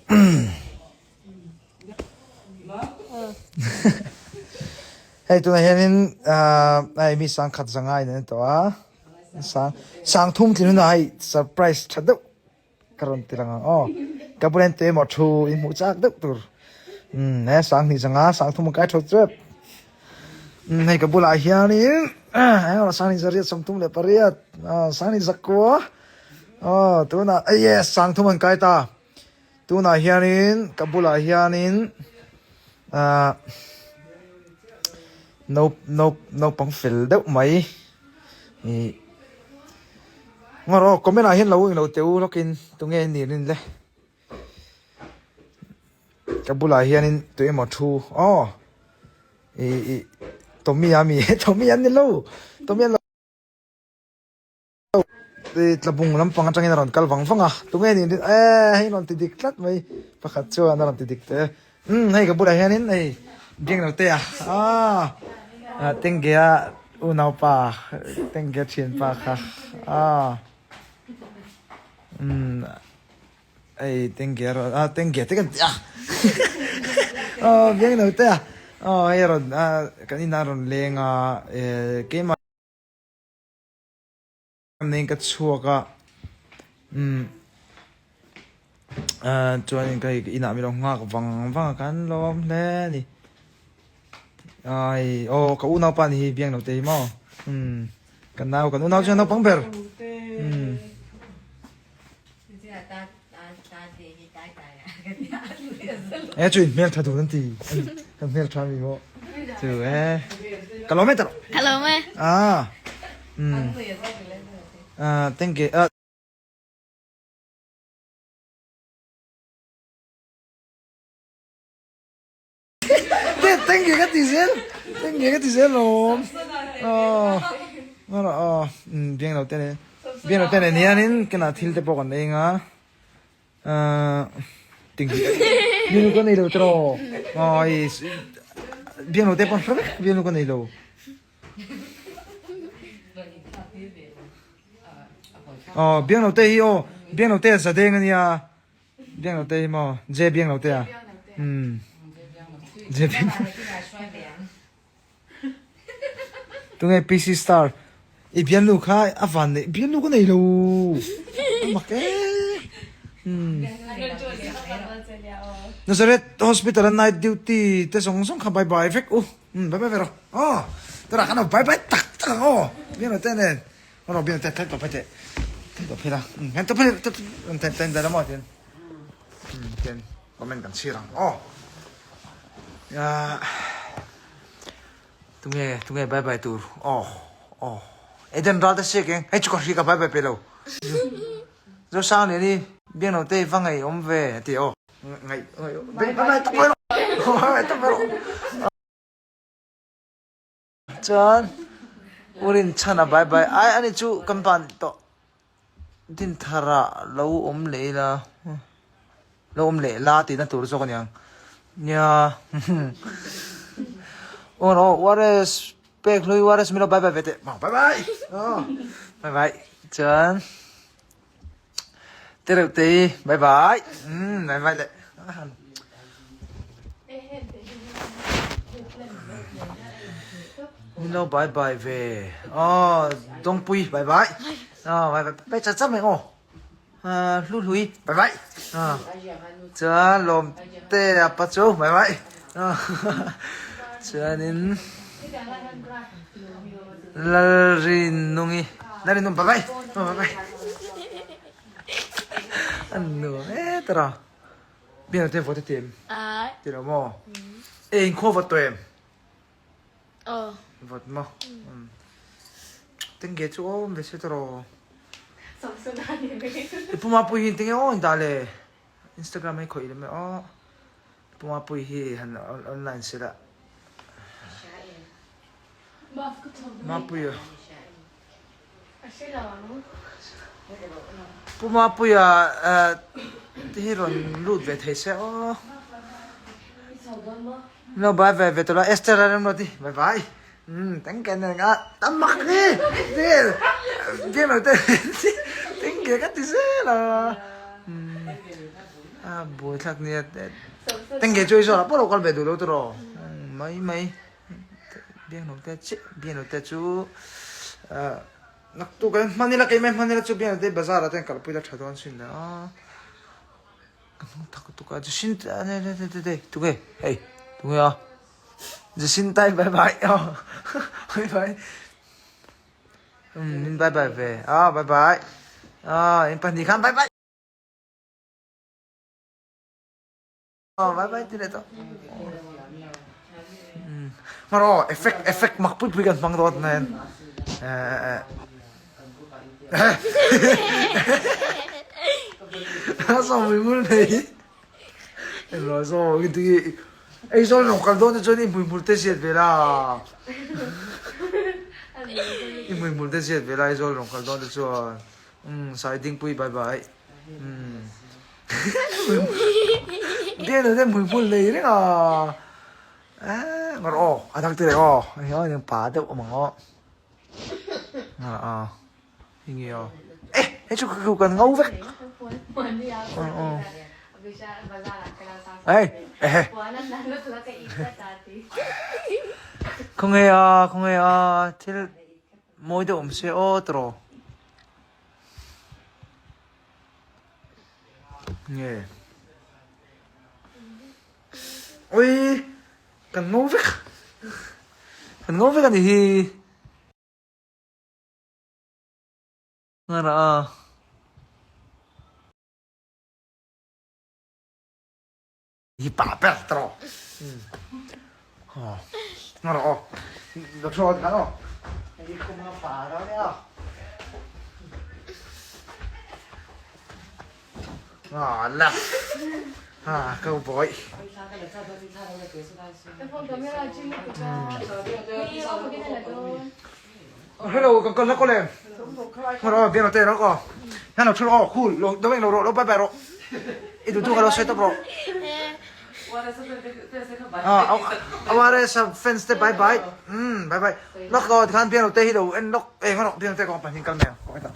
Hei tunah hianin hei mi sangkhat zanga in an tawh a sang sangthum tlin hunah hei surprise tha deuh ka rawn ti lang ang aw ka bulah hian tu emaw thu in hmuh chak deuh tur umm he sanghnih zanga sangthum a kai tho chuap umm hei ka bulah hianin engemaw sanghnih zariat 38 aw sanghnih zakua aw tunah yes sangthum an kai ta. Tunah hianin ka bulah hianin ahh nau nau naupang fel deuh mai ih ngaw rawh comment ah hian lo englo teh u lawkin tunge a nih rin le ka bulah hianin tu emaw thu aw ih ih Tommy a mi Tommy an ni lo Tommy an lo. Tlabung lampang atangin a rawn kal vang vang a, tunge nih rin eh hei rawn ti dik tlat mai pakhat chuan a rawn ti dik teh e umm hei ka bulah hianin hei biangno te a aaa Tengge-a unaupa Tengge-a thianpa kha aaa umm hei Tengge-a rawn a Tengge te kan ti a aw biangno te a aw hei a rawn kan inah a rawn leng a eh keimah. Nen ka chhuak a umm ah chuanin ka hei inah min lo nghak vang vang a kan lawm hle a ni ai aw ka unaupa ni hi biang lo te hi maw umm ka nau kan unau chuan naupang ber umm. E chu in hmel tha dun an ti kan hmel tha mi maw chu e ka lawm e ta Ka lawm e. Ah. Mm. Ah, thank you. Ah. Thank you ka ti zel. Thank you ka ti zel lawm. Oh. Ngara oh. Mm, biang lo te ne. Biang lo te ne nianin kana thil te pawh kan ei nga. Ah, ting biang lo ka nei lo tro. Oi, biang lo te pawh hre vek biang lo ka nei lo. Oh, biang lo te hi oh, biang lo te zadeng ania. Biang lo te hi maw? Je biang lo te a? Umm. Je biang. Tunge PC star? I bialnu kha a van nei bialnu ka nei lo. A mak e. Umm. Nazareth Hospital a night duty te zawng zawng kha bye bye vek u. Umm bye bye ve rawh. Aw. Tunah khan bye bye tak tak ang aw. Biang lo te nen. Rawh biang te thleng tawh phei teh thleng tawh phei la thleng tawh phei teh thleng thleng maw tian tian comment kan chhir ang aw tunge tunge bye bye tur aw aw Eden ral te siak eng hei chu ka hria ka bye bye pe lo Zosang lian i biang lo te va ngaih awm ve a ti aw ngaih ngaih bye bye tak mai rawh bye bye tak mai rawh. Chuan U Rinchhana bai bai ai ani chu kan ban tawh Dinthar ah lo awm leh ila lo awm leh la tihna tur zawk aniang nia aw aw URS pek hlui URS min lo bai bai ve teh bai bai aw bai bai chuan Tereuhtei bye bye umm bye bye le Min lo bye bye ve aw Dawngpui bye bye aw bye bye bye char char mai aw Hlu hlui bye bye aw chuan Lawmte a pa chu bye bye aw chuanin Lalrinnungi Lalrinnung bye bye aw bye bye An nuam e tara Bian te vote tim ti lo maw e in khaw vawt tawh em vawt maw tenge chu awm ve se tawh i puma pui hi tenge aw in dah le Instagram hi khawih lem e aw puma pui hi han online se la Mapuia Pu Mapuia te hi rawn lut ve thei se aw. No bye bye ve tawh la Esther a rem lo ti bye bye. Umm teng ke nen a tam mak ni vel biang lo te teng ke ka ti zel a. Umm. A buaithlak nia tengge chu Aizawl ah pawh lo kal ve duh lo tawh mai mai Biangnote chiah Biangnote chu ah naktuk ah hman ila keimah hman ila chu Biangnote bazar ah te an kalpui la tha dawn sin le a ka hnung tak tuk a Jacinta tunge hei tunge a Jacinta bye bye bye bye. Um, min bye bye ve. Ah, bye bye. Ah, in pahnih khan bye bye. Oh, bye bye ti leh tawh. Um, mar aw, effect effect mak pui pui kan hmang dawn nen. Eh, eh. Sa mui mul nei. Englo zo i ti ei zo lo kal dawn te chuan i hmuihmul te ziat ve la i hmuihmul te ziat ve la ei zo lo kal dawn te chuan umm sai dingpui bye bye umm bian te hmuihmul nei reng a eh ngar aw a dang te leh aw hei hian pa deuh awm ang aw ngar a. Enge aw? Eh, hei chu ka kan ngo vek. Ei, ehe. Khawnge a, khawnge a, thil mawi deuh awm se aw tawh. Nge. Ui, kan ngo vek. Kan ngo vek a ni hi. Ngara a. Hi pa ber tro. Ngara o. Lo tro kan o. Hi kum nga pa ra ne a. Ah la. Ah cowboy. Hello, kan kal na ko le. Ngaro bian te ro ko. Nan lo thu ro khu lo do lo ro lo bye bye ro. I du tu ka lo set up ro. Ah, aware sa fans te bye bye. Bye bye. Lok ko khan bian te hi lo en lok e ngaro bian te ko pan hin kal me. Ko ta.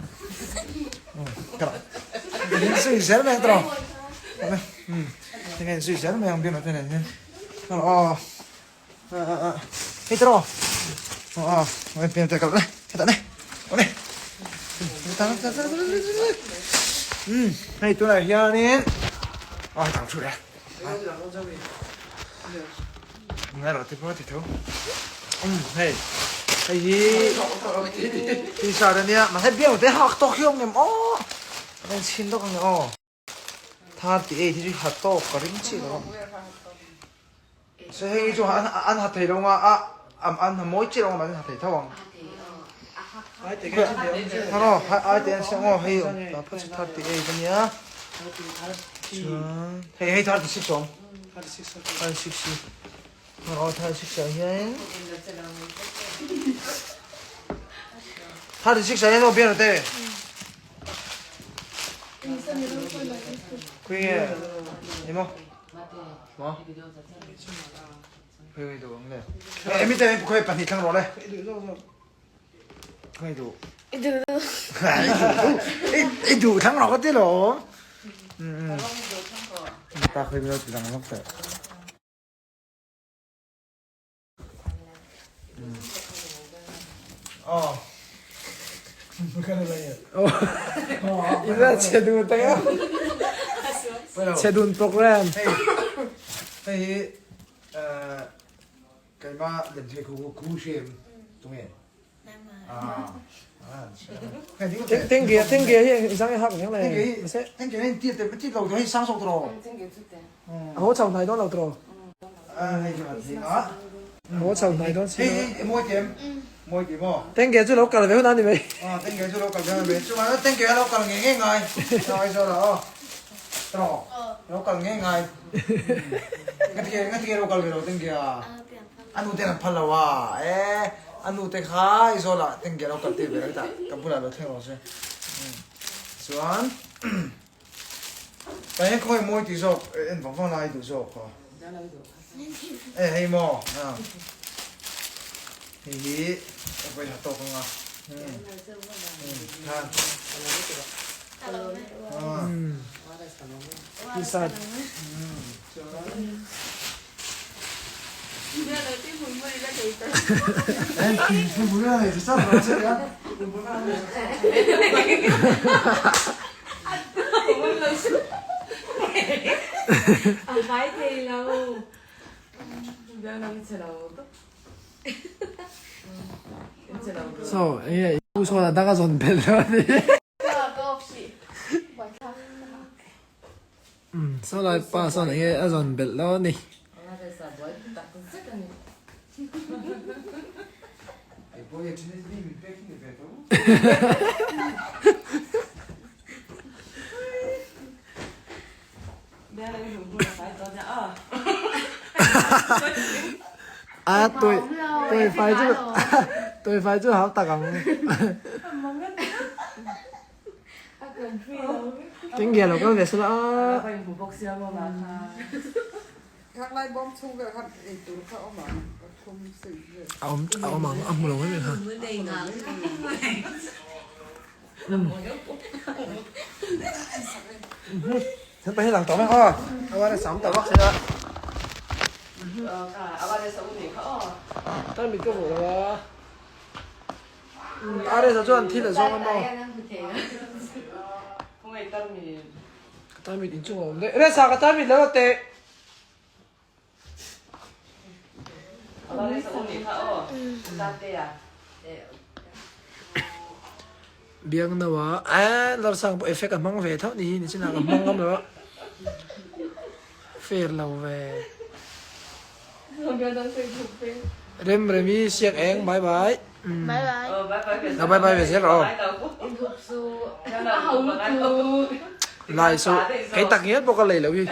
Kala. Sui zel me tro. Tinge sui zel me ang bian te ne. Ngaro. Hei tawh aw aw pian te kal hetah ne awle hei tunah hianin aw hetah thu leh ngai lo te pawh ti tho hei hei hi t-shirt ania mahse biang te hak tawk hi awm ngem aw a chhin tawk ang aw. 38 hi chu ha tawk ka ring chiah lo a so hei hi chu an an ha thei lo nga a an ha mawi chiah lo nga mahse an ha thei tho ang ano ai te an siam aw hei ta phawt chu 38 ania chuan hei hei 36 awm 36 hi aw 36 ah hian 36 ah hian aw bian te. Khawi nge ni maw maw khawi nge duh ang le emi te khawi pahnih thlang rawh le khawi duh i duh i duh thlang rawh ka ti lo ta khawi mi lo ti dang lawk teh. Chedun program. Hei hi keimah lemthei khu khu hrim tunge. Tengge tengge hi zang hak ngang le. Tengge hi ti te ti lo hei sang sok tro. Ho chau nai don lo tro. Ho chau nai don si. Hei moi tem. Moi ti mo. Tengge chu lo kal ve hun ani mai. Ah tengge chu lo kal ve mai. Chu ma tengge lo kal nge nge ngai. Ngai so la o. Tro. Lo kal nge ngai. Nga ti nga ti lo kal ve lo tengge a. A nu ten an phal lo a, e a nu te kha Aizawl ah tengge lo kal tir ve lo tah ka bulah lo thleng rawh se. Chuan tah hian khawngaih mawi tih zawk en vang vang lai duh zawk kha. E hei maw a hei hi a vawi ha tawk anga. Khan. T-shirt. So, enge i pu sawn a dang a zawn belh lo a ni. Umm, saw lai pa sawn enge a zawn belh lo a ni. A tuai tuai fai chu tuai fai chu hau tak ang. Teng ge lo kal ve sela a. A awm a awm ang a hmu lo em em ha. Kan pahnih lang tawh mai aw. A uar a sam tawh bawk sia. Tan mit ka hmuh lo a. Areza chuan thil a zawng a maw. Ka tan mit inchung a awm daih. Reza ka tan mit lo la teh. Biang no a eh Larsang pawh effect a hmang ve tho ni hi nichinah ka hmang ngam lo a fair lo ve Rem Remi siak eng bye bye Bye bye bye ve zel rawh Lai su kei tak ngial pawh ka lei loh hi.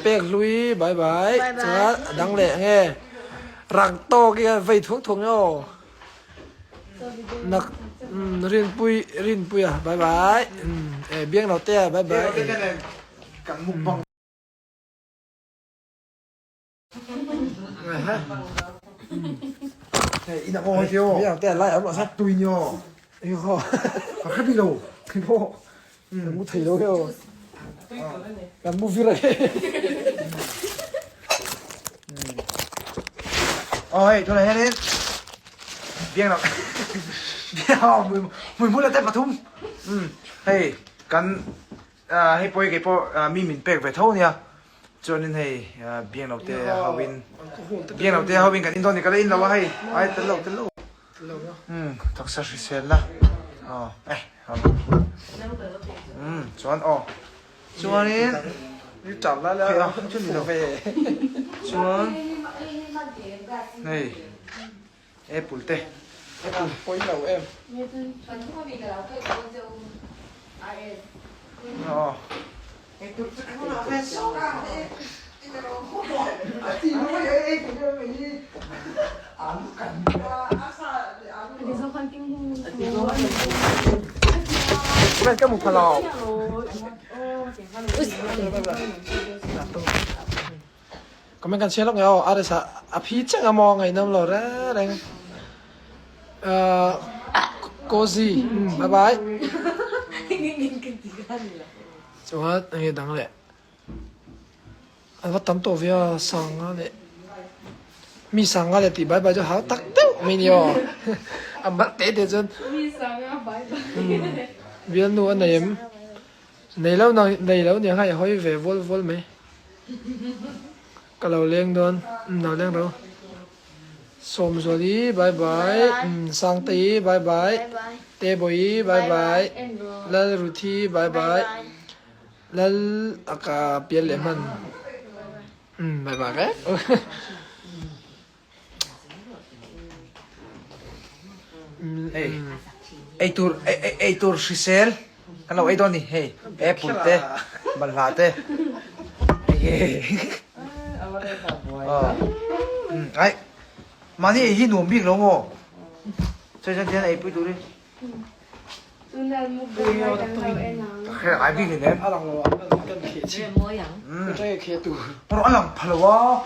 Pek hlui bye bye chuan a dang leh nge rang tawk hi a vei thuak thuak nge aw nak rinpui rinpui a bye bye e biang lo te a bye bye. Aw hei tunah hianin biang lo hmuihmul ate pathum hei kan Hei pawh hi kei pawh mi min pek ve tho ania chuanin hei biang lo te ho in biang lo te ho in kan in dawn ni ka la in lo a hei ai tel lo tel lo umm taksa hrisel na aw eh umm chuan aw chuanin chuan hei Apple te apple pawi lo em. Ka mu pha lo. Comment kan chhiat lawk nge aw RS ah a phi cheng a maw ngaihnawm lo reng reng Cozy bye bye chuan enge dang leh an va tam tawh ve a sanga leh mi sanga leh tih bye bye chu hau tak deuh mai ni aw a mal te te chuan bialnu a nei em Nei lo nei lo nia kha i hawi ve vual vual mai. Ka lo leng dawn, umm lo leng ro. Sawmzuali bye bye, umm Sangtei bye bye, Tebawi bye bye, Lalruthi bye bye, Lal a ka pial leh hman, umm bye bye vek. Hei eitur eitur hrisel kan lo ei dawn ni hei apple te balhla te ai mahni ei hi nuam bik lo maw chei chuan tihian eipui turin Ai bik ni nem. A lang lo a kan kheh chi. Pero a lang pha lo a.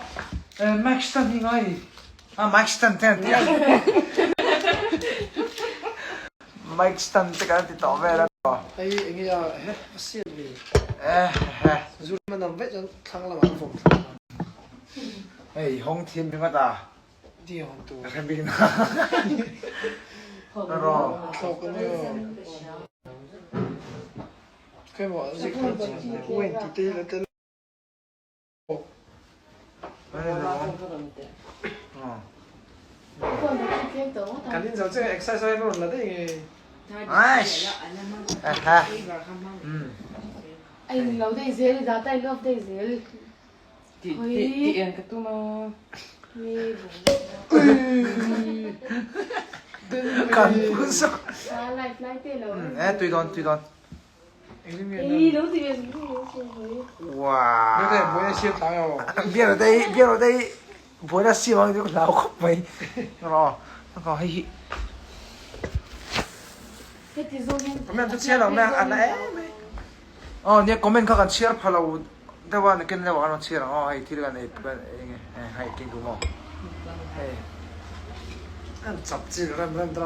Max tan hi ngai. A Max tan te an ti a. Mic stand te kan ti tawh vel a. Hei enge a he a siat ve. Eh he. Zu rim a nam vek chuan thlang lamah an vawm thlang a. Hei hawng thiam bi ngawt a. Ti hawng tur. Ka hre bik na. Rawh. Thlawk a nia. Keimah zik thar chu wine tih te hi la tel. Kan in zo che exercise ai rawn la daih nge. Ai lo dei zel da tai love dei zel. Ti ti en ka tum a. Kan pu sak. Life lai te lo. Eh tui don tui don. Buaina siam ang chu ka hlau khawp mai rawh ka hei hi Comment chu chhiar lo mai a na em mai. Aw nia comment kha kan chhiar pha lo deuh a nakin deuh ah kan rawn chhiar ang aw hei thil kan ei kan ei nge hei keng duh maw hei. An chap chi rem rem ta.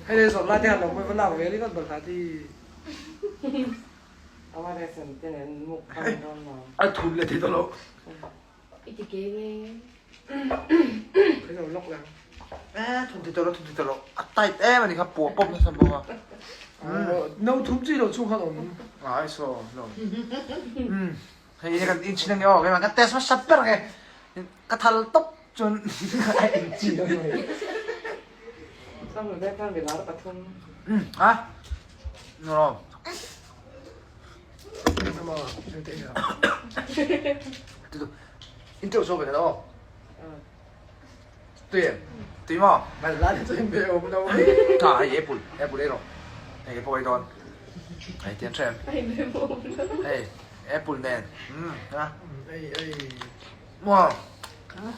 Hei le zawrh lai te han lo mawi va lak ve ringawt balhla ti. A thum le thei tawh lo. Hei lo lawk lang. Eh thum thei tawh lo thum thei tawh lo. A tight em a ni kha puah pawp nasa bawk a. No thum chi lo chhung khan awm. Ai so lo. Hei kan inchhin ange aw keimah ka test hmasa ber ange. Ka thal tawp chuan a inchi a ni mai. A no. In teuh zo ve khat aw. Tui em? Tui maw? A hei apple, apple ei rawh. Hei apple ei dawn. Hei tian tha em? Hei apple nen. Umm a. Maw.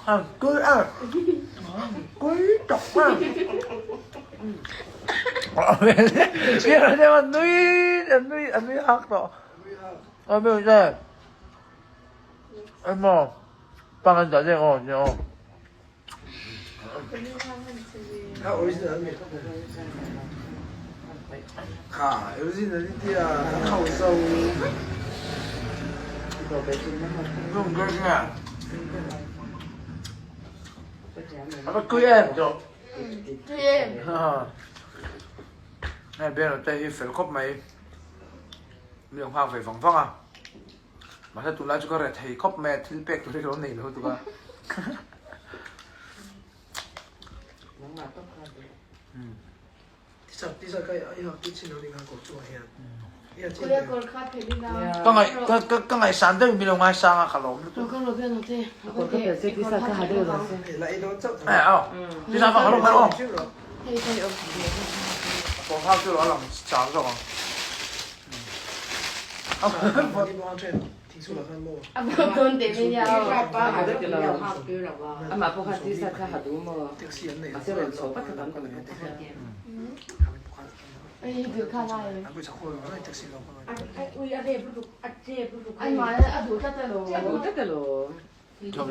Hang tui a. Tui tak a. Pian a nui a nui a nui hak tawh. A nui hak. Emaw pangan dah deuh aw nia aw. Kha original i tia kan hau zo. Nung ka nia. A va kui em chu. Tui em. Hei bialnu te hi fel khawp mai. Mi lo nghak ve vang vang a. Mahse tunlai chu ka reh thei khawp mai a, thil pek tur hi ka lo nei lo tuk a. Ka ngaih ka ngaihsan deuh in min lo ngaisang a ka lawm lutuk. Eh aw tisa vang ka lawm aw. Kawr hak chu lo a lang chang zawk ang.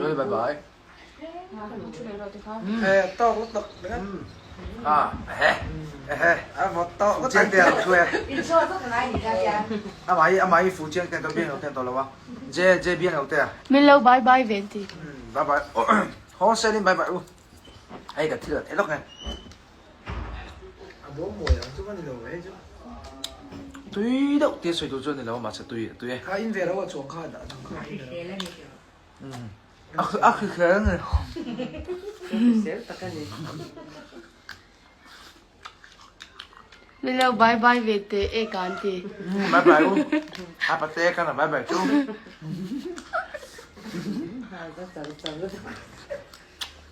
Bye bye. Min lo bye bye ve an ti. Bye bye. Ho selin bye bye u. Hei ka thil a lawk nge. Tui deuh tia sawi tur chu a ni lo a mahse tui tui e. A hrisel a ni. Hrisel tak a ni. Min lo bye bye ve teh e ka an ti. Bye bye u. A pate kan a bye bye chu.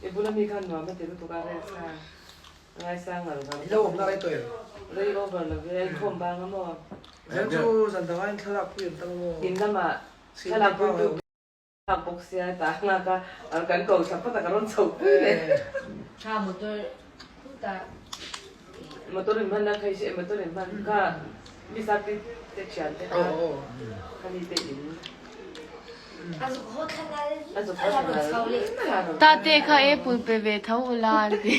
I bula mi khan nuam a ti lutuk a rest a. Ngaisang ngar ngar. I lo awm na rei tawh em? Rei over lo ve, inkhawm bang a maw? Zan chu zan dangah in thlalak pui an tam a maw? In lamah thlalak pui tu Nghak bawk sia ta nghak a kan ko thla phawt a ka rawn chho pui leh. Tha motor ta. Motor in hman a khai se motor in hman kha mi sa pi te thian te kha khani te in. A zuk haw thla nal a zuk haw thla nal. Ta te kha e pul pe ve tho ula an ti.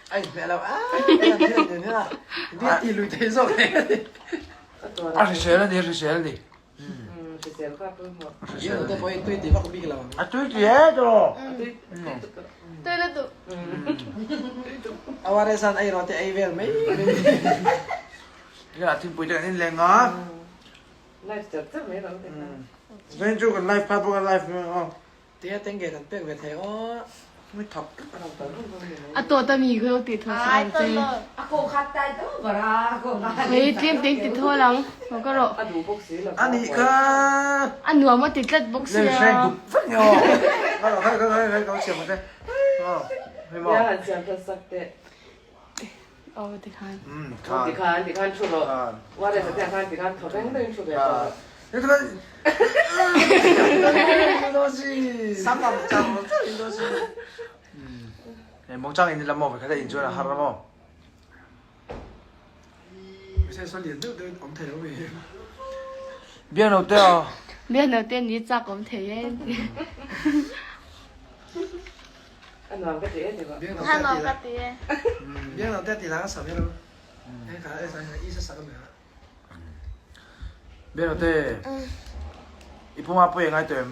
A inhmeh lo a a ti lui thei zawk hle a ni. A hrisel a ni, a hrisel a ni. Hrisel te pawh hi tui ti vak bik lo ang. A tui ti e tawh. Tui lutuk. A waresan ei rawh te ei vel mai. Ila thingpui te kan in leng a. Live char char mai lo te kha. Zain chu kan live kha pawh kan live mai aw. Tia tenge kan pek ve thei aw. Mi thap A tawt a mi kho ti tho sang che. A ko khat tai to bara ko khat. Hei tlem teng ti tho lang. Ho ka ro. A duh bawk si lo. A nih kha. A nuam a ti tlat bawk sia. Len hreng dup vek ni aw. Hei hei hei hei ka siam te. Aw. Hei maw. Ya han siam tha sak teh. Aw ti khan. Khan. Ti khan ti khan thu rawh. Ware sa te khan ti khan thaw reng reng thu ve tawh rawh. Sam am char char in dawn si. Hei mawngchang in lam maw vekhat a in chuan a har a maw. Mihring saw lian deuh deuh in awm thei lo mi. Biakno te aw. Biakno te ni chak awm thei e. A nuam ka ti e ti ba. A nuam ka ti e. Biakno te ti lang a sam elo. Hei kha e sang i sa sak a mi ha. Biakno te. I puma pui ngai tawh em?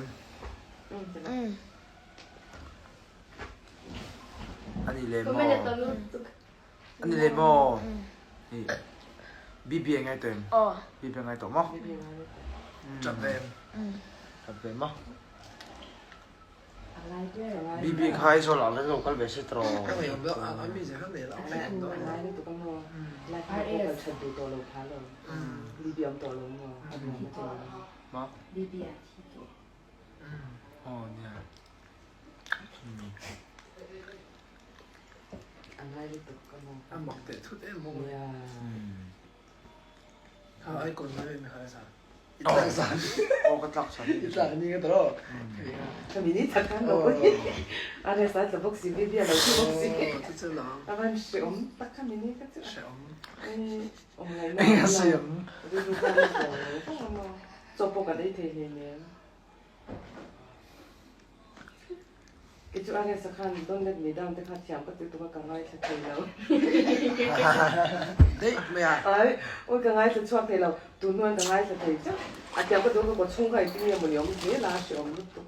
Ani le maw. Ani le maw. Bibi ngai tawh em? Bibi ngai tawh maw? Tap ve em? Tap ve maw? Bibi kha Aizawl ah kan lo kal ve se tawh. Ka ngei awm deuh a mi zia kha nei lo. Ma? Aw nia. A mak teh thut em bawk. Kha ai kawn mai mi kha sa. I tlak zan. Aw ka tlak zan. I tlak ni ka tawh. Kami ni tak kan lo pui. A re sa tla bawk si bi a lo thi bawk si. Chu chu lo. A van hre awm tak kami ni ka chu. Hre awm. Awm ngai na. Eng a si awm. Rilru kha na vawng vawng a maw. Chaw pawh kan ei thei hleinem. Kei chu RS-a khan Don't Let Me Down te kha thiam ka ti tuk a, ka ngaithla thei lo. Daih mai a. Ai, ui ka ngaithla chhuak thei lo. Tun hnuaiin ka ngaithla thei chiah. A thiam ka ti tuk a, ka chhung kha engtin nge mawni awm zel a, a hreawm lutuk.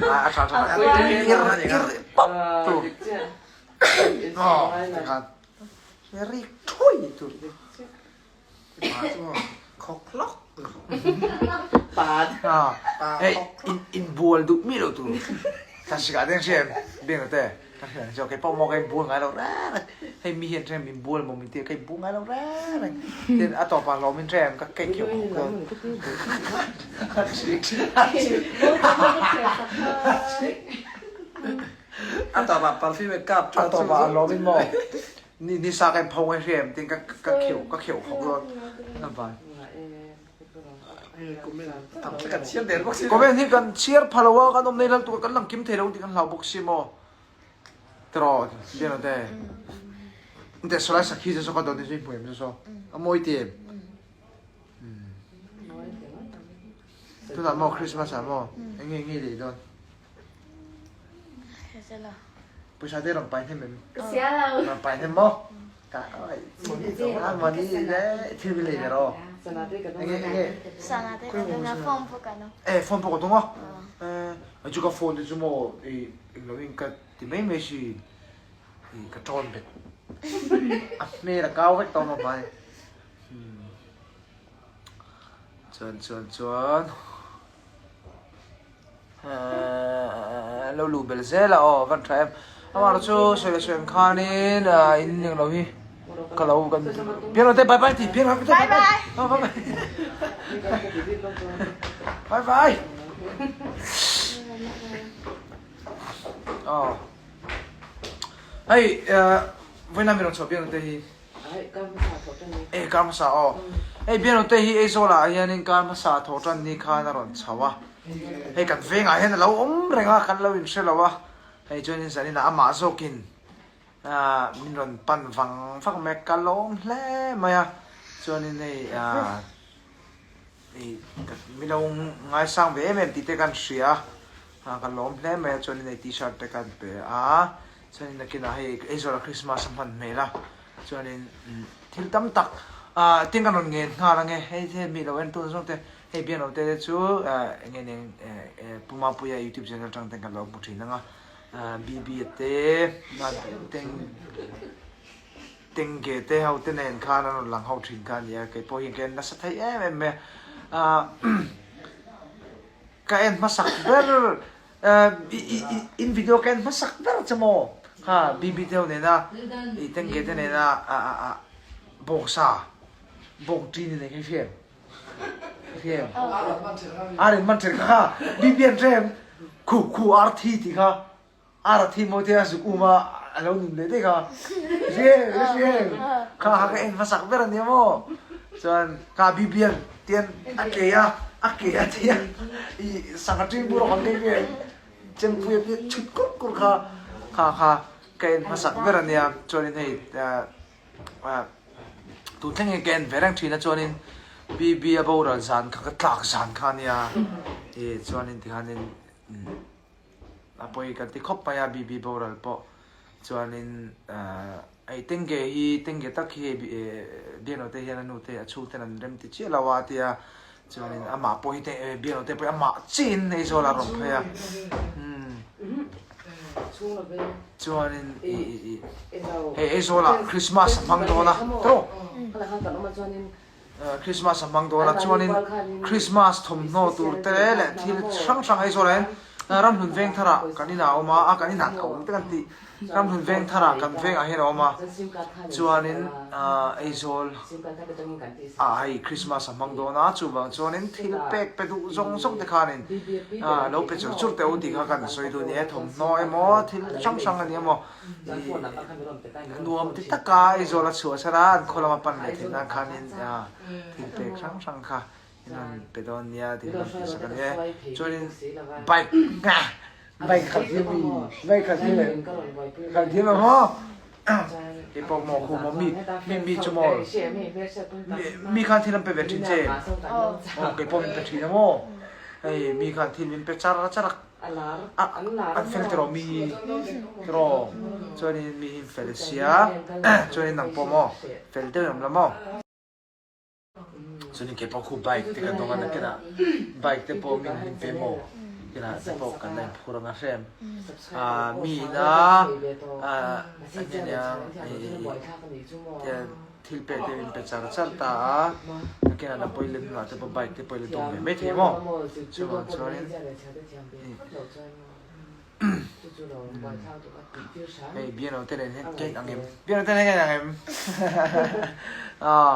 A tha tha. Ir pap tu. Dik chiah. Aw, tikhan. Rik thui tu. Hei inbual duh mi lo tur kan sikah te hriat biak te kan hriat ang chu kei pawh maw ka inbual ngai lo reng reng hei mi hian hrem inbual maw min tia ka inbual ngai lo reng reng tin a tawpah hlawm in hrem ka kei kheuh khawk dawn A tawpah perfume kap a tawpah hlawm in maw Ni ni sa kan pho ngai hrem tin ka ka kheuh ka kheuh khawk dawn a vai. Kan chhiar der bawk si. Comment hi kan chhiar pha lo a kan awm nei lal tu kan lang kim thei lo tih kan hlau bawk si maw. Tiraw bian te. Te solai sakhi chu ka don ni hmu em chu so. A mawi ti em. Tunah maw Christmas ah maw enge nge lei dawn. Pawisa te rawn pai hnem em? Rawn pai hnem maw? Ka oi mani le thil vi lei ve ro. Enge enge. Eh phone pawh ka tung a. Eh chu ka phone te chu maw i englo in ka ti mai mai si i ka tawn bet. A hmel a kau vek tawh maw hmai. Chuan chuan chuan. Lo luh belh zel a aw van tha em amah chu sawi leh sawi ang khanin in eng lo hi ka lo kan piang te bye bye tih piang te bye bye bye bye bye bye aw hei vawiin mi rawn chhuah piang te hi E kar hmasa aw. Hei Bianote hi Aizawl ah hianin kar hmasa thawh tan ni khan a rawn chho a. Hei kan vengah hian a lo awm reng a, kan lo inhre lo a. Hei chuanin zaninah amah zawkin ah min rawn pan vang vang mai a, ka lawm hle mai a. Chuanin hei ah hei min lo ngaisang ve em em tih te kan hria a. Ka lawm hle mai a chuanin hei t-shirt te kan pe a chuanin nakinah hei Aizawl ah Christmas a hman hmel a chuanin thil tam tak ah tin kan rawn ngen nghal ange hei hei mi lo en tun zawng te hei biakno te te chu eng nge nen Pu Mapuia youtube channel atang ten kan lo hmu thin anga BB a te teng Tengge te ho te nen khan an rawn lang ho thin kha a nia keipawh hian ka en nasa thei em em mai a Ka en hmasak ber in video ka en hmasak ber che maw kha BB te ho nena i Tengge te nena bawksa bawk ṭin in ei hriam hriam ar in man ṭhen kha kha BB an hrem khu khu ar thi tih kha Ar a thi maw tia zuk um a a lo nun leh daih kha. Hriam hriam kha kha ka en hmasak ber a nia maw. Chuan kha Bibian tian a ke a a ke a tia i sangha ṭing bur awk ang kei hriam chempui a tia chhut kur kur kha kha kha ka en hmasak ber a nia. Chuanin hei tun thleng hian ka en ve reng ṭhin a chuanin Bibi a boral zan kha ka tlak zan kha a nia. I chuanin tikhanin A pawi kan ti khawp mai a, BB boral pawh chuanin hei Tengge hi Tengge tak hi hei Biakno te hian a nu te a chhung ten an rem ti chiah lo a tia chuanin amah pawh hi Biakno te pawh hi amah chiin Aizawl ah a rawn phei a chuanin hei Aizawl ah Christmas a hmang dawn a tawh. Christmas a hmang dawn a, chuanin Christmas thawmhnaw tur te leh thil hrang hrang Aizawl ah hian Ramhlun Vengthar ah kan inah a awm a, a kan inah ka awm te kan tih Ramhlun Vengthar ah kan vengah hian a awm a, chuanin Aizawl ah hei Christmas a hmang dawn a, chuvang chuanin thil pek pe duh zawng zawng te khanin lo pe chur chur teh u tih kha kan sawi duh a ni e, thawmhnaw emaw thil hrang hrang a ni emaw. Nuam ti taka Aizawl a chhuah chhan a, an khaw lama pan leh theih nan khanin thil pek hrang hrang kha in rawn pe dawn nia tih rawn tih sak a ni e. Chuanin bike bike khalh thiam mi bike khalh thiam em khalh thiam em aw kei pawh maw khu maw mi mi mi chu maw mi khan thil an pe ve thin che aw kei pawh min pe thin a maw hei mi khan thil min pe char char a. An fel tiraw mi hi tiraw chuanin mi hi an fel sia chuanin nang pawh maw fel deuh in awm la maw chuanin kei pawh khu bike te kan dawng a nakinah bike te pawh min min pe maw kinah te pawh kan la inphur ang a hrem ah mi ina ah ania ih Thil pek te min pe char char ta a, nakinah na pawi lem hnungah te pawh bike te pawh i la dawng ve mai thei maw? Chuvang chuanin hei biano te nen hian ka in ang em? Biano te nen ka in ang em? Aw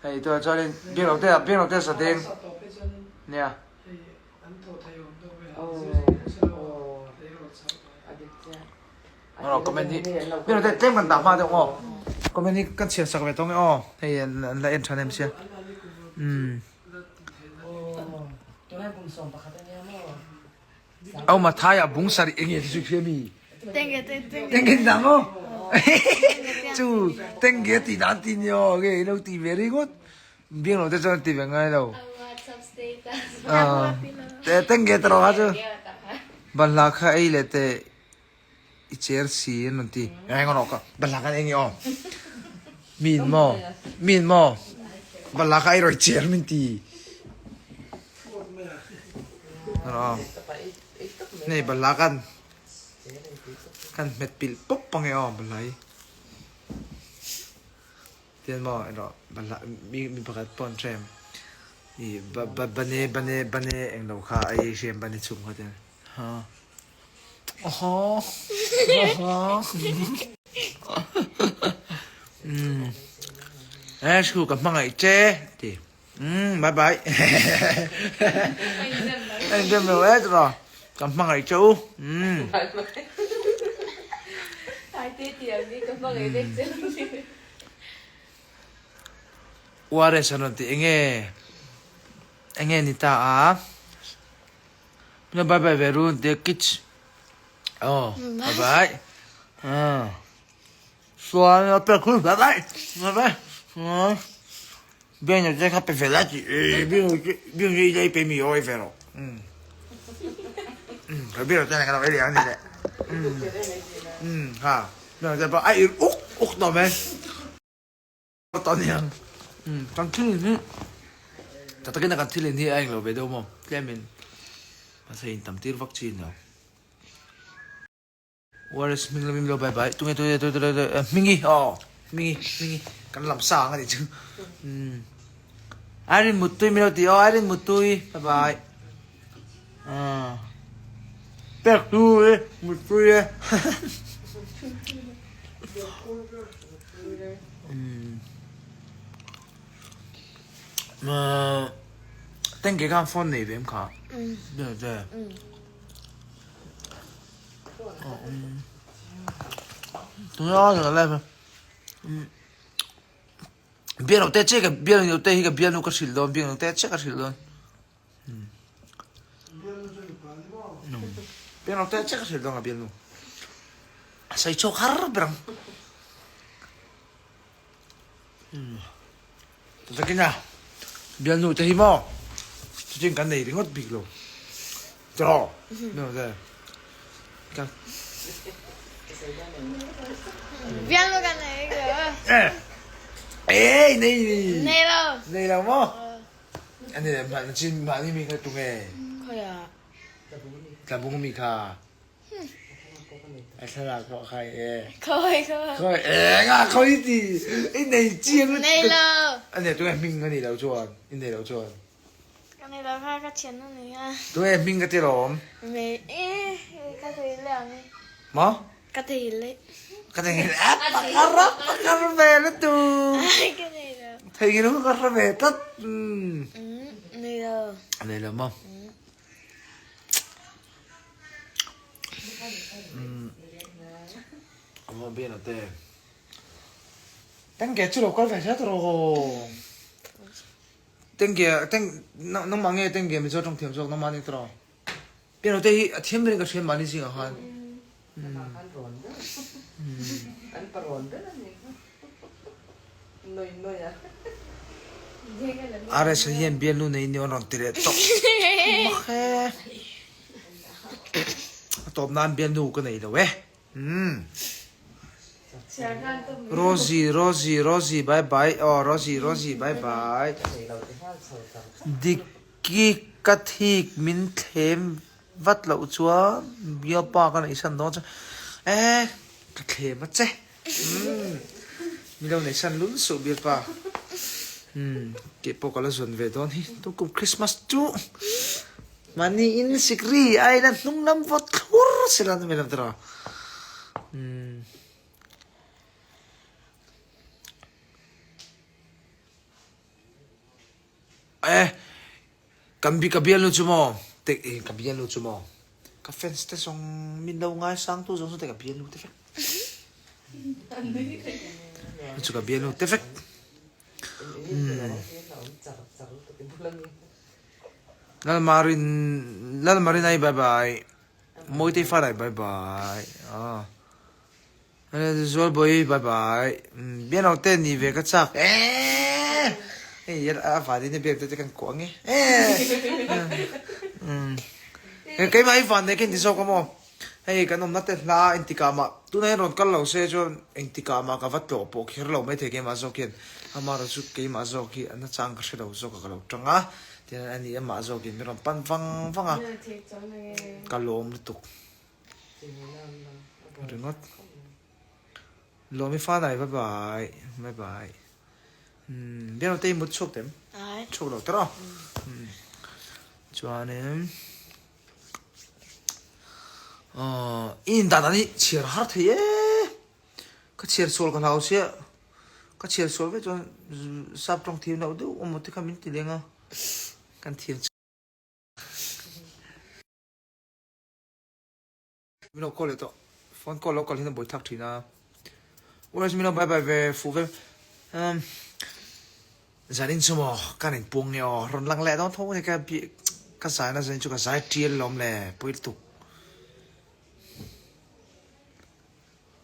hei tunah chuanin biano te biano te sa deng nia. Aw comment hi biak te tlem kan dah hma deuh maw comment hi kan chhiar sak ve tawng e aw hei an la en tha nem sia umm Au Mathai ah bung sarih eng nge ti chu hria mi tenge ti dang aw chu tenge ti dan ti ni aw nge ilo ti ve ringawt biak lo te chuan ti ve ngai lo tenge te rawh kha chu balhla kha ei leh teh I cher si an rawn ti. Eng rawh ka balhla khan eng i aw. Min maw min maw balhla kha ei rawh i cher min ti. Rawh nei balhla khan kan hmet pilh pawp pang e aw balhla hi. Tian maw erawh balhla mi mi pakhat pawh an hrem i ba ba bane bane bane englo kha ei hrem bane chhung kha tian ha. Ashu ka hmangaih che ti umm bye bye en dem lo e tiraw ka hmangaih che u umm URS an rawn ti enge enge ni ta a. Bye bye ve run te kich oh bye bye ah suan a pe khul bye bye bye bye ah biang no te kha pe ve la chi e biang biang ye ye pe mi oi ve ro um. Ka biak te ka lo ei leh ang ni le. Ha. Biak te pawh a ir uk uk tawh mai. Tawh ni ang. Kan thil in hi tak takin a kan thil in hi a englo ve deuh maw tlemin mahse in tam tir vak chi a ni lo. Wires hming lam in lo bye bye tunge tunge tunge tunge hmingi aw hmingi hmingi kan lam sa ang a nih chu Irene Muttui min lo ti aw Irene Muttui bye bye pek tu e Muttui e tengke khan phone nei ve em kha Biak loh te che ka biak loh te hi ka bialnu ka hrilh dawn biak loh te che ka hrilh dawn biak loh te che ka hrilh dawn ka bialnu a sawi chhuak har ber ang takin a bialnu te hi maw chutin kan nei ringawt bik lo tiraw Bialnu kan nei lo. Ei nei ni. Nei lo. Nei lo maw? Ani le mah chin mah ni mi kha tunge. Khoya. Tlabung mi kha. A thlalak pawh kha e. Khoi khoi. Khoi e nga khoi ti. I nei chiang. Nei lo. Ani tunge hming ani lo chuan. I nei lo chuan. Ka nei lo kha ka thian a ni a. Tunge hming ka ti lawm? Me e ka thei le ang e. Maw? Ka thei le. Ka thei le a pakar a pakar ve la tu. Ka nei lo. Thei ngi lo ka hre ve tlat. Nei lo. Nei lo maw? Amo bian ate. Tengge chu lo kal ve hret rawh. Tengge teng nangmah nge tengge mizo tawng thiam zawk nangmah ni tawh piano te hi a thiam berin ka hria mahni zingah khan an parawn ber a ni noi noi a RS hian bialnu nei ni an rawn ti leh tawh mak e a tawp nan bialnu ka nei lo e Rosie Rosie Rosie bye bye aw Rosie Rosie bye bye Diki ka thik min thlem vat loh chuan bialpa ka neihsan dawn chuan eh ka thlem a che min lo neihsan lul suh bialpa keipawh ka la zawn ve dawn hi tunkum Christmas chu. Mahni in sikri a ina hnung lam vawt thlur sila ni mai lo tiraw. Umm. Eh kan bi ka bialnu chu maw te eh ka bialnu chu maw ka fans te zawng min lo ngaisang tu zawng zawng te ka bialnu te vek. Chu ka bialnu te vek. Umm. Lalmarin Lalmarinai bye bye Mawitei Farai bye bye ah Zualbawi bye bye Biano te ni ve ka chak eee hei a van in a biak te te kan kuah nge eee keimah hi van nei ka inti zawk a maw hei kan awmna te hla engtikah mah tunah hian rawn kal lo se chuan engtikah mah ka va tlawh pawh kher lo maithei keimah zawk hian amaherawhchu chu keimah zawk hi a nachang ka hre lo zawk a ka lo tang a. Tihian a ni amah zawkin min rawn pan vang vang a, ka lawm lutuk ringawt. Lawm i fanai bye bye bye bye umm biak lo te i mut chhuak tem chhuak lo tawrh a umm chuanin aw i indan dan hi chhiar har thei e. Ka chhiar sual ka hlau sia, ka chhiar sual vek chuan sap tawng thiam loh deuh awm te kha min ti leng a, kan thiam chu. Min lo call leh tawh, phone call lo kal hian a buai thak thin a. Where's min lo bye bye ve fuh vel. Um zanin chu maw kan in puang nge aw rawn lang leh dawn tho a ni ka ka zai na zanin chu ka zai tial lawm le pawi lutuk.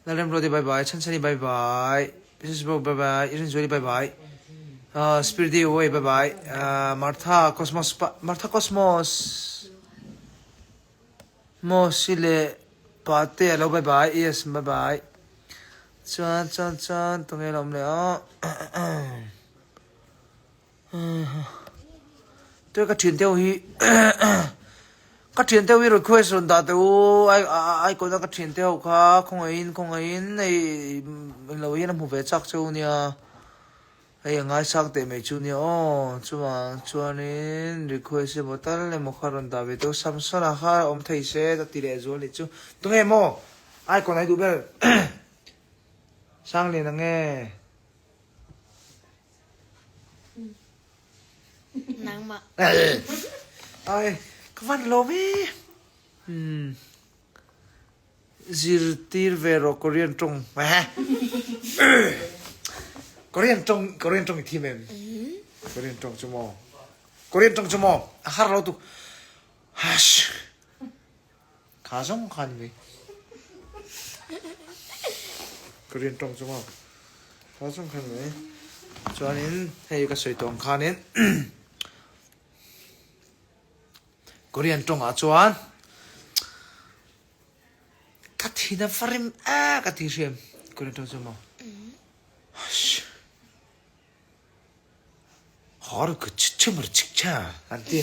Lalremruati bye bye, Chhanchhani bye bye, Mrs Bo bye bye, Irinzuali bye bye, uh, Spiriti Away bye bye, uh, Martha Cosmos Martha Cosmos. Maw si leh pate alo bye bye yes bye bye chuan chuan chuan tunge lo awm leh aw Tui ka thian deuh hi ka thian deuh hi request rawn dah teh u ai ai kawna ka thian te ho kha khawngaihin khawngaihin hei englo hian a hmu ve chak cheu nia hei a ngaisang teh mai chu nia aw chuvang chuanin request emaw tal emaw kha rawn dah ve teh u Samsona kha awm thei se ka ti leh zual nih chu tunge maw icon ai duh ber Sangliana nge. Nangmah. Ai, ka van lawm e. Hmm. Zirtir ve rawh Korean tawng. Korean tawng, Korean tawng i thim em? Korean tawng chu maw? Korean tawng chu maw? A har lo tuk. Hash. Kha zawng kha ni mai. Korean tawng chu maw? Kha zawng kha ni mai. Chuanin hei ka sawi tawh ang khanin Korean tawngah chuan ka thin a va rim a ka ti hriam Korean tawng chu maw? Hush. Har ku chimar chik cha an ti.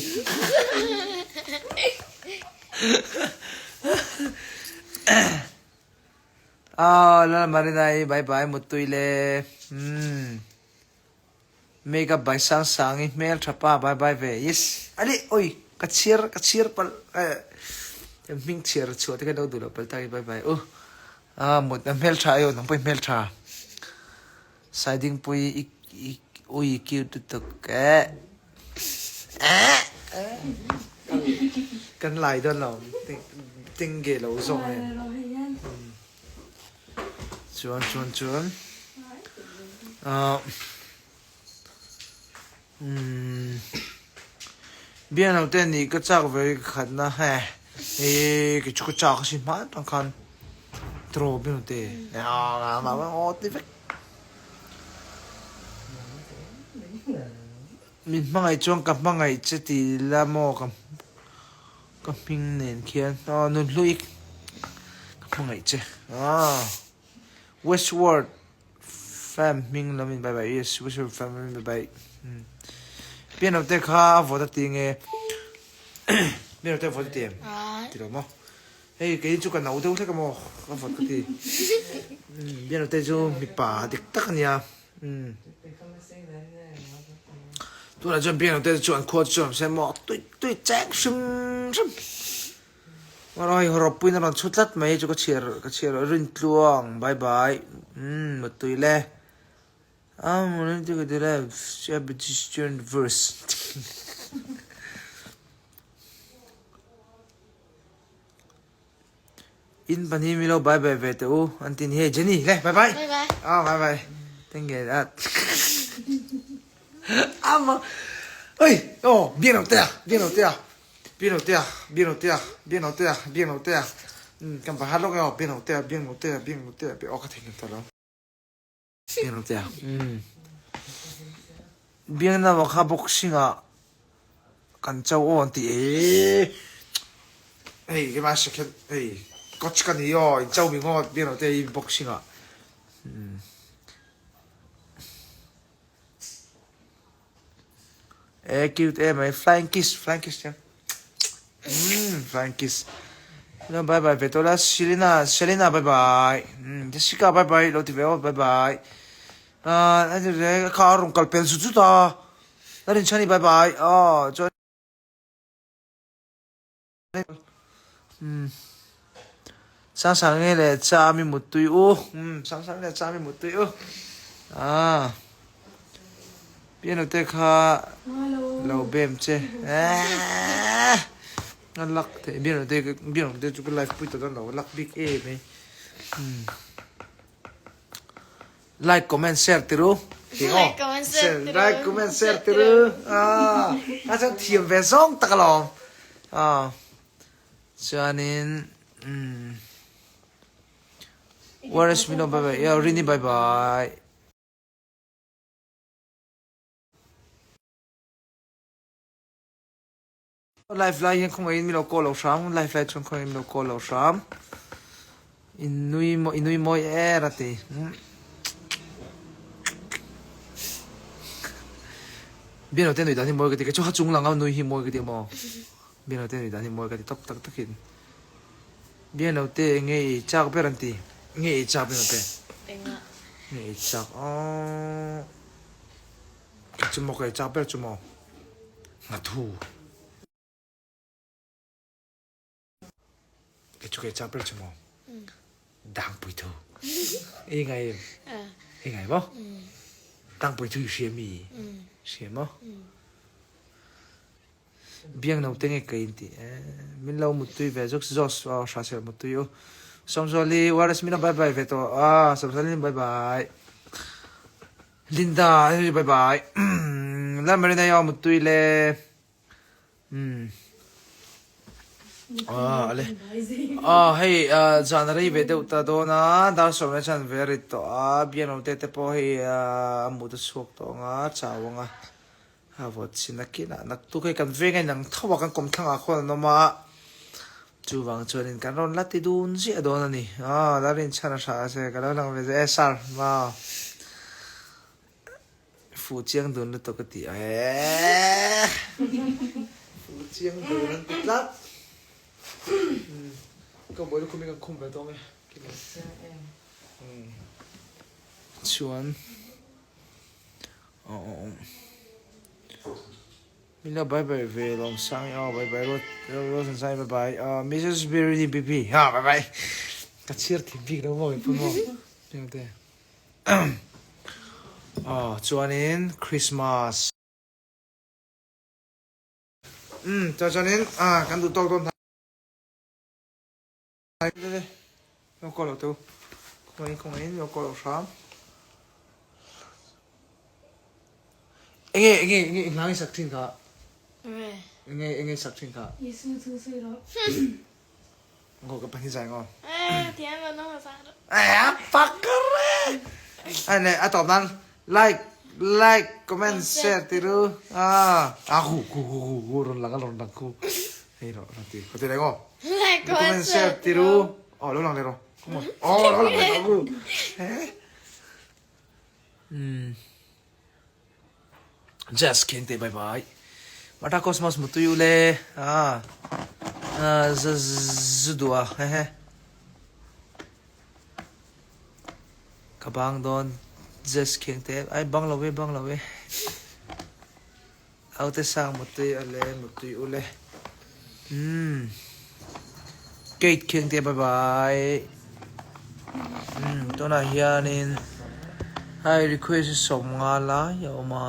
Ah, lal Marina i bye bye mutui le. Hmm. Makeup by sang sang i hmel tha pa bye bye ve. Yes. Ali oi ka chhiar ka chhiar pal eh hming chhiar chhuah te khan lo duh lo pal ta i bye bye u. Ah mut hmel tha ayo nang pawh i hmel tha. Saidingpui i i ui cute lutuk eh eh kan lai dawn lo ting ge lo zawng e chuan chuan chuan ah umm bian te nih ka chak ve ka khat na he eh ke chu ka chak a sin hman tang khan draw bian te ah aw ti vek. Min hmangaih chuan ka hmangaih che ti la maw ka ka hming nen khian aw Nunhluik ka hmangaih che aw Westworld fam hming lam in bye bye yes Westworld fam lam in bye bye piano te kha a vawt a ti nge piano te a vawt a ti em ti lo maw. Hei kei chu ka no deuh hlek a maw ka vawt ka ti. Bialnu te chu mipa dik tak a nia. Tunah chuan bialnu te chu an khua chu an se maw tui tui cheng hrim hrim. Mara hei rawppuiin a rawn chhu tlat mai chu ka chhiar ka chhiar Rintluang bye bye. Umm mutui le. Verse. In pahnih mi lo bye bye ve teh u an ti ni hei Jenny le bye bye Bye bye. Ah bye bye thank you that ama oi oh biak lo te a biak lo te a biak lo te a biak lo te a biak lo te a biak lo te a um kan va hat lawk e aw biak lo te a biak lo te a biak lo te a aw ka theihnghilh tawh lo. Biakna kha boxing ah kan cho aw an ti e hei keimah second hei coach ka ni aw in cho mi ngawt biakna te hi boxing ah e cute em mai flying kiss flying kiss chiang umm flying kiss no bye bye ve tawh la Selena Selena bye bye umm Jessica bye bye lo ti ve aw bye bye ah kha a rawn kal pel zut zut a Larinchhani bye bye aw chuan. Sangsangi leh Chami muttui u. Sangsangi leh Chami muttui u. Ah. Piano te kha lo bem che. Eh. A lak thei piano te piano te chu ka live pui ta dawn lo lak bik em mai. Like comment share tiru. Like comment share tiru. Like comment share tiru. Ah, a chuan thiam ve zawng tak alawm. Ah. Chuanin um Where is Mino bye bye. Yeah, Rini bye bye. Live lai hian khawngaihin min lo call lo hram, live lai chuan khawngaihin min lo call lo hram. In nui mawi, i nui mawi er a ti. Bian lo te nui dan hi mawi ka ti, kei chu ha chung lang a nui hi mawi ka ti maw. Bian lo te nui dan hi mawi ka ti tawp tak takin. Bian lo te enge i chak ber an ti, nge i chak bian lo te? Enga. Nge i chak aw. Kei chu maw ka i chak ber chu maw. Nghathu. Kei chu ka i chak ber chu maw. Dangpui thu. I ngai em? I ngai maw? Dangpui thu i hria mi? Hria maw? Biang naute nge ka in ti e. Min lo muttui ve zuk Jos aw hra sel muttui u. Sawmzuali wireless min lo bye bye ve tawh a Sawmzuali bye bye. Linda bye bye. La Marina aw muttui le. Umm. Ah ale. Ah hei zan a rei ve deuh ta dawn a dar sawmna chan ve a rit tawh a biang naute te pawh hei a mut a chhuak tawh ang a chau ang a. A vawt chin a kinah naktuk hei kan veng a inang tho a kan kawmthlang ah khawn an awm a chuvang chuanin kan rawn la ti dun ziah dawn a ni aw la rinchhan a hra a che ka lo lang ve zeh e sir maw fuh chiang dun lutuk a ti eeh fuh chiang dun an ti tlat ka buai lukhum hi kan khum ve tawng e chuan. Mila bye bye ve lawm sang i aw bye bye Rose Rose sai bye bye uh, Mrs. Birini BP ha bye bye ka chhir thim bik lo maw pu maw te oh chuanin Christmas um chuanin ah kan duh tawk dawn Lo call lo tu. Khawngaihin khawngaihin lo call lo hram. Enge enge enge i hlang i sak thin kha. Enge enge i sak thin kha. Yesu thu sui ro. Ngo ka pahnih zai ngo. Eh thiam lo nang sa ro. Eh fucker. Ai ne a tawp nan like like comment share ti ru. Ah a khu khu khu khu ron lang ron lang khu. Hei ro ron ti. Ko ti le ngo. Like comment share ti ru. Oh lo lang le ro. Come on. Oh lo lang le ro. Eh. Hmm. Just kidding te bye bye. Mata Cosmos mutui ule. Ah. Ah z zudua. He he. Ka bang don just kidding te. Ai bang lo ve bang lo ve. Aute sang mutui ale mutui ule. Umm. Gate khiang te bye bye. Umm tunah hianin hei request hi 50 lai a awm a.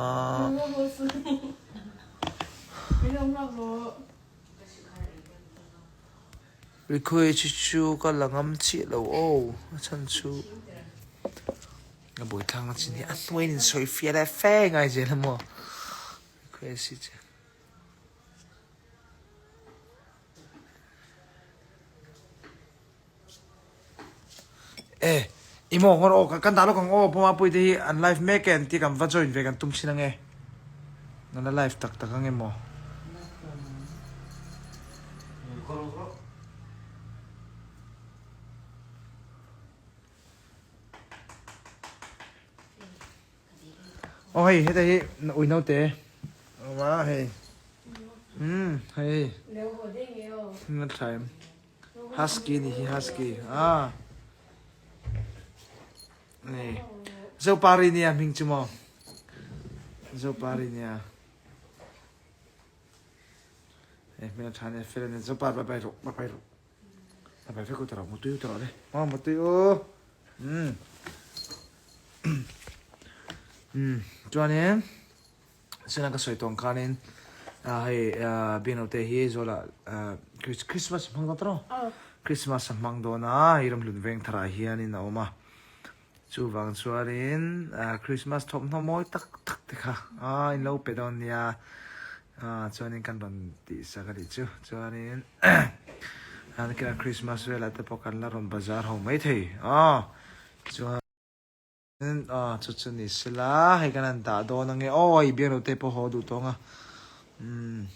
Request hi chu ka la ngam chiah lo aw a chhan chu a buaithlak na chin hi a hnuaiin insawi fiah leh fe ngai zel a maw request hi chu. E i maw ngawr aw kan dah lawk ang aw Pawma Puite hi an live mek e an ti kan va join ve kan tum thin ange an la live tak tak ange maw. Aw hei heta hi ui naute awm a hei umm hei hming a tha em husky ni hi husky a ni zopari nia hming chu maw zopari nia hei hming a tha nia fel ania zopar bye bye rawh bye bye rawh bye bye vek u ta rawh mutui u ta rawh le aw mutui u umm umm chuanin Sena ka sawi tawng khanin hei biangnote hi Zawlah Christmas a hmang dawn ta rawh Christmas a hmang dawn a hei ramhlun veng tharah hianin a awm a chuvang chuanin Christmas thawmhnaw mawi tak tak te kha in lo pe dawn nia chuanin kan rawn tih sak a nih chu chuanin Christmas velah te pawh kan la rawn bazar ho maithei chuan. Aw chu chu ni sela hei kan han dah dawn ange aw hei biakno te pawh haw duh tawng a umm.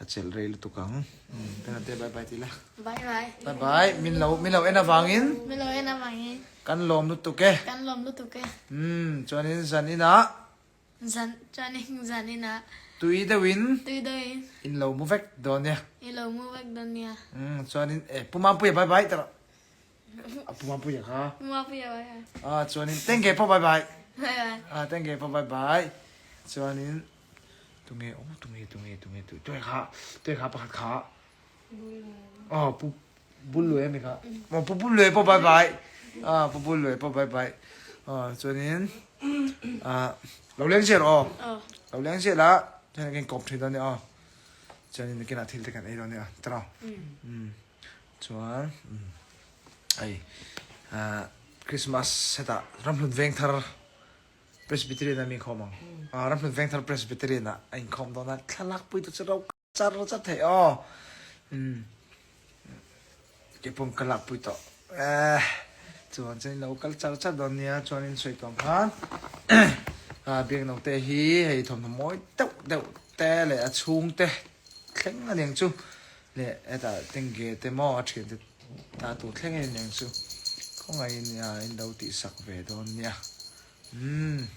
Ka chelh rei lutuk ang. Tena te bye bye ti la. Bye bye. Bye bye. Min lo min lo en avangin. Min lo en avangin. Kan lawm lutuk e. Kan lawm lutuk e. Umm chuanin zan inah. Zan chuanin zan inah. Tui deuhin. Tui deuhin. In lo mu vek dawn nia. In lo mu vek dawn nia. Umm chuanin e Pu Mampuia bye bye ta rawh. A Pu Mampuia kha. Pu Mampuia bye bye. Ah chuanin tengge pawh bye bye. Bye bye. Ah tengge pawh bye bye. Chuanin. Tunge aw tunge tunge tunge tu tuai kha tuai kha pakhat kha oh pu bul lui ami kha oh pu bul lui pawh bye bye ah pu bul lui pawh bye bye ah chuanin ah lo leng zel aw lo leng zel a chuan kan kawp thin dawn nia aw chuanin nakinah thil te kan ei dawn nia tiraw um chuan hei ah Christmas hetah ramhlun veng thar Presbyterian a mi inkhawm ang. Ah, Ramhlun Vengthar Presbyterian ah a inkhawm dawn a, thlalak pui tu chu ro char char thei aw. Um, ke pawh ka lak pui tawh. Eh, chuan chuan lo kal char char dawn nia, chuan in sawi tawng khan. Ah, biak no te hi hei thawmhnaw mawi deuh deuh te leh a chhung te thleng a niang chu. Leh hetah tengge te maw a thian te ta tur thleng a niang chu. Khawngaih in in lo tihsak ve dawn nia. Umm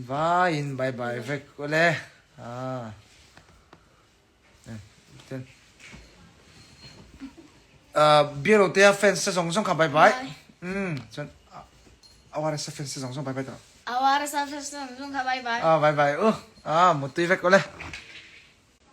vaiin bye bye vek ule ah ten ah biaro te a fans te zawng zawng kha bye bye umm chuan awara sa fans te zawng zawng bye bye tawh awara sa fans te zawng zawng kha bye bye ah bye bye u ah mutui vek ule.